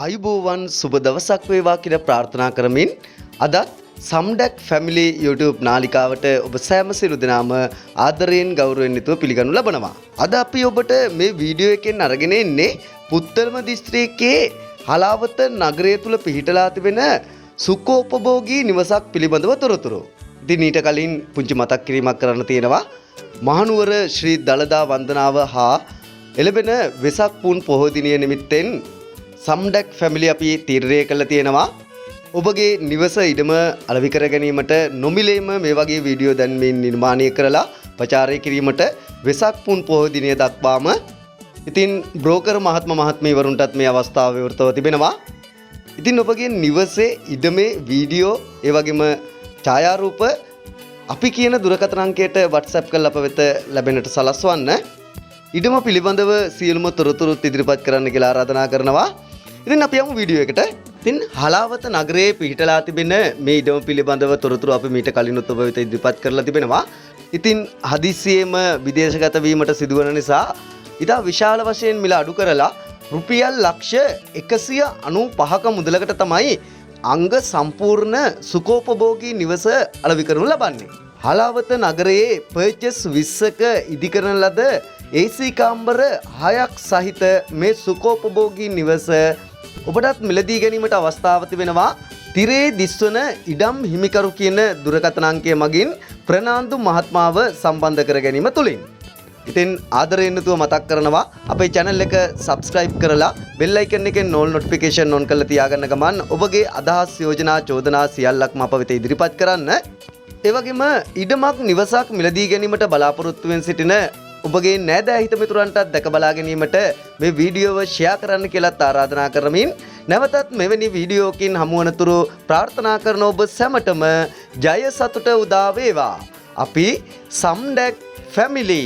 ආයුබෝවන්, සුබ දවසක් වේවා කියලා ප්‍රාර්ථනා කරමින් අදත් සම්ඩැක් ෆැමිලි YouTube නාලිකාවට ඔබ සෑම සියලු දෙනාම ආදරයෙන් ගෞරවයෙන් යුතුව පිළිගනු ලබනවා. අද අපි ඔබට මේ වීඩියෝ එකෙන් අරගෙන එන්නේ පුත්තලම දිස්ත්‍රික්කයේ හලාවත නගරය තුල පිහිටලා තිබෙන සුඛෝපභෝගී නිවසක් පිළිබඳව තොරතුරු. ඉතින් ඊට කලින් පුංචි මතක් කිරීමක් කරන්න තියෙනවා. මහනුවර ශ්‍රී දළදා වන්දනාව හා එළබෙන වෙසක් පුන් පොහොය දිනය නිමිත්තෙන් සම්ඩැක් ෆැමිලි අපි තීරණය කළා තියෙනවා. ඔබගේ නිවස ඉඩම අලෙවි කර ගැනීමට නොමිලේම මේ වගේ වීඩියෝ දැන්වීම් නිර්මාණය කරලා ප්‍රචාරය කිරීමට වෙසක් පුන් පොහොය දිනය දක්වාම. ඉතින් බ්‍රෝකර් මහත්ම මහත්මීවරුන්ටත් මේ අවස්ථාව විවෘතව තිබෙනවා. ඉතින් ඔබගේ නිවසේ ඉඩමේ වීඩියෝ, ඒ වගේම ඡායාරූප අපි කියන දුරකථන අංකයට WhatsApp කරලා අප වෙත ලැබෙන්නට සලස්වන්න. ඉඩම පිළිබඳව සියලුම තොරතුරුත් ඉදිරිපත් කරන්න කියලා ආරාධනා කරනවා. ඉතින් අපි යමු වීඩියෝ එකට. ඉතින් හලාවත නගරයේ පිහිටලා තිබෙන මේ ඉඩම පිළිබඳව තොරතුරු අපි මීට කලිනුත් ඔබ වෙත ඉදිරිපත් කරලා තිබෙනවා. ඉතින් හදිස්සියේම විදේශගත වීමට සිදුවන නිසා ඉතා විශාල වශයෙන් මිල අඩු කරලා රුපියල් ලක්ෂ 195ක මුදලකට තමයි අංග සම්පූර්ණ සුඛෝපභෝගී නිවස අලෙවි කරනු ලබන්නේ. හලාවත නගරයේ පර්චස් 20ක ඉදිකරන ලද AC කාම්බර 6ක් සහිත මේ සුඛෝපභෝගී නිවස ඔබටත් මිලදී ගැනීමට අවස්ථාව තිබෙනවා තිරේ දිස්වන ඉඩම් හිමිකරු කියන දුරකථන අංකය මගින් ප්‍රනාන්දු මහත්මාව සම්බන්ධ කර ගැනීම තුලින්. ඉතින් ආදරයෙන් යුතුව මතක් කරනවා, අපේ channel එක subscribe කරලා bell icon එකෙන් all notification on කරලා තියාගන්න ගමන් ඔබගේ අදහස්, යෝජනා, චෝදනා සියල්ලක්ම අප වෙත ඉදිරිපත් කරන්න. ඒ වගේම ඉඩමක් නිවසක් මිලදී ගැනීමට බලාපොරොත්තු වෙන් සිටින ඔබගේ නෑදෑ හිත මිතුරන්ටත් දැක බලා ගැනීමට මේ වීඩියෝව ෂෙයා කරන්න කියලාත් ආරාධනා කරමින්, නැවතත් මෙවැනි වීඩියෝකින් හමු වනතුරු ප්‍රාර්ථනා කරන ඔබ සැමටම ජය සතුට උදා වේවා. අපි සම්ඩැක් ෆැමිලි.